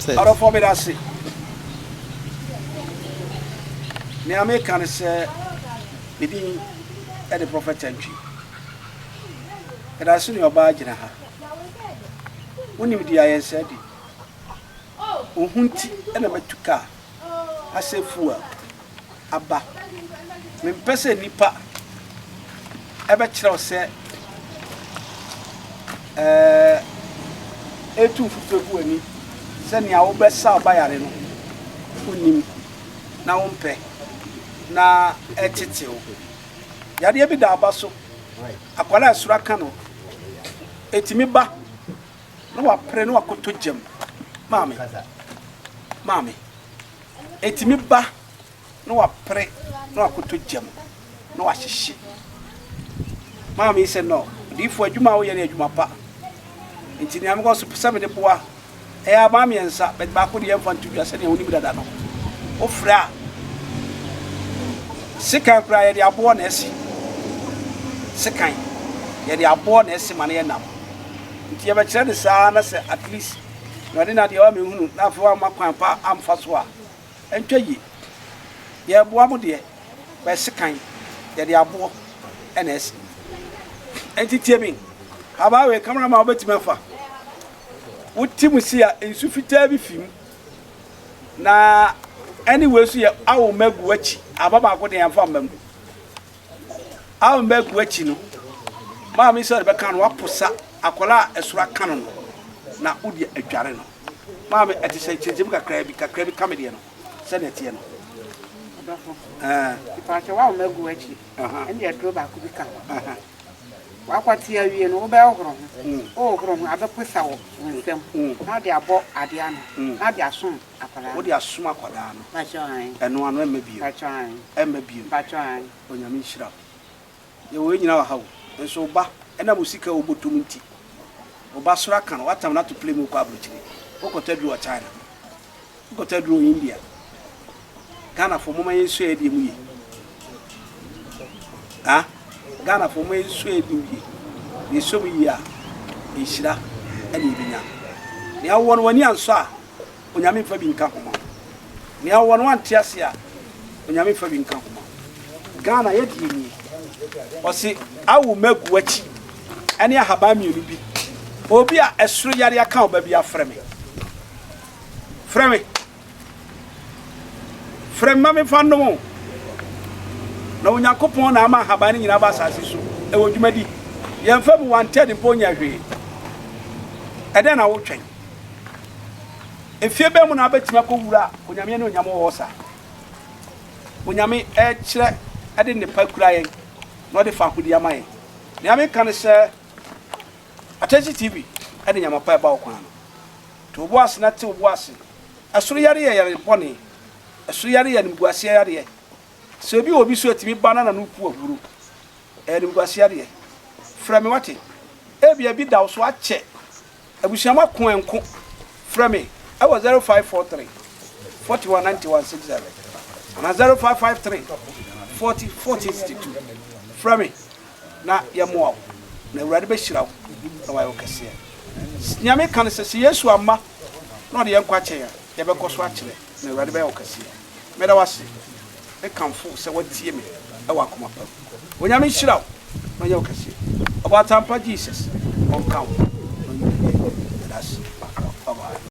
Set. Ɔdɔfoɔ meda ase. Nea meka ne sɛ me din de Prophet Antwi. Meda ase nua ɔbaa gyina ha. Wonim deɛ ayɛ nsa adi. Wo ho nti na matu kaa asɛ fuel aba. Mempɛ sɛ nnipa ɛbɛkyerɛ wo sɛ ɛɛ ɛretu mfuturo gu w'ani sɛ nea wobɛsa wo ba yare no wonnim na wompɛ na ɛtete wo. Yadeɛ bi da aba so, akwadaa a ɛsoro aka no, ɛtumi ba na wapere na wakɔtɔ gyam. Maame, maame, ɛtumi ba na wapere na wakɔtɔ gya mu na wahyehye. Maame yi sɛ no, odiyifoɔ adwuma a woyɛ no yɛ adwuma pa. Nti nea mekɔ so sɛ mede boa ɛyɛ abaa mmiɛnsa, but baako deɛ yɛmfa nto dwa sɛdeɛ wonim dada no. Wofrɛ a, sekan koraa yɛde aboɔ na ɛsi. Sekan, yɛde aboɔ na ɛsi ma no yɛ nam. Nti yɛbɛkyerɛ no saa na sɛ at least na ɔde na deɛ wamehunu na afei wamma kwan pa amfa so a, Ɛntwa yie. Yɛreboa mo deɛ, but sekan, yɛde aboɔ na ɛse. Ɛnti tie me, abaa wei camera man wobɛtumi afa. Wote mu si a, nsu fitaa bi fi mu. Na ɛne wei nso yɛ awo mma gu akyi. Aba baako deɛ yɛmfa mma mu. Awo mma gu akyi no, maame sɛ ɔde bɛka no, waposa akwadaa a ɛsoro aka no no, na wode adware no. Maame, ɛte sɛ nkyerɛkyerɛmu kakraa bi, kakraa bi ka me deɛ no, sɛdeɛ ɛteɛ no. Ɔdɔfo, mepaakyɛ woawo ma agu w'akyi, ɛne aduro baako bi ka ho. Woakɔte awie no, wobɛhohoro ho. Wohohoro ho a, abɛposa wɔ wo nsam, na wode abɔ adeɛ ano, na wode asom akwadaa no. Wode asom akwadaa no. Ɛno ano ɛmma bio. Ɛmma bio. Onyame nhyira wo. Yɛwɔ wei nyinaa wɔ ha o, nso wo ba, ɛnam wo sika a wobɔ tom nti, wo ba soro aka no, woatam no ato plane mu rekɔ aburokyire, wokɔtɔ aduro wɔ China, wokɔtɔ aduro wɔ India. Ghanafoɔ momma yɛnsua yɛn deɛ mu yie. Ha? Ghanafoɔ momma yɛnsua yɛn deɛ mu yie. Na yɛsua mu yie a, nhyira ɛna yɛbɛnya. Nea wowɔ no w'ani ansɔ a, Onyame mfa bi nka ho ma wo. Nea ɔwɔ no wante ase a, Onyame mfa bi nka ho ma wo. Ghana yɛ deɛ nie. Ɔse awo mma gu akyi ɛne ahaban mmienu bi. Obi a ɛsoro yare aka ɔba bi afrɛ me. Frɛ me. Frɛ me ma memfa nnom wo. Na Onyankopɔn na ama ahaban no nyinaa ba asase so. Ɛwɔ dwumadi. Yɛmfa mu wanted mpo nyɛ hwee. Ɛdɛn na wotwɛn? Mfeɛ bɛn mu na wobɛtumi akɔwura Onyame anuonyam wɔ hɔ saa? Onyame ɛkyerɛ ɛde nnepa kura yɛn na ɔde fahodie ama yɛn. Nea meka ne sɛ Attention TV ɛde nyama pa ɛba wo kwan ano. To wo bo ase na te wo bo ase. Ɛsoro yareɛ yɛ yare bɔne. Ɛsoro yareɛ yɛ animguaseɛ yareɛ. Sɛ obi wɔ obi so ɛtumi ba na n'ano pu ahuro. Ɛyɛ animguaseɛ yareɛ. Frɛ me wate. Ebia bi da wo so akyɛ. Abusua mo ako ɛnko frɛ me ɛwɔ 0543 41 91 60 anaa 0553 40 14 62 frɛ me na yɛmmoa wo na Awurade bɛhyira wo na wayɛ wo kɛseɛ. Nea meka ne sɛ, sɛ Yesu amma na ɔde yɛn nkwa kyɛ yɛn a, yɛbɛkɔ so akyerɛ na Awurade bɛyɛ wo kɛseɛ. Meda wo ase, mekamfo wo sɛ woatie me wɔ akoma pa mu. Onyame nhyira wo na ɔnyɛ wo kɛseɛ. Ɔbaatan pa Jesus ɔnka wo ho na ɔnyɛ wo yie. Meda ase.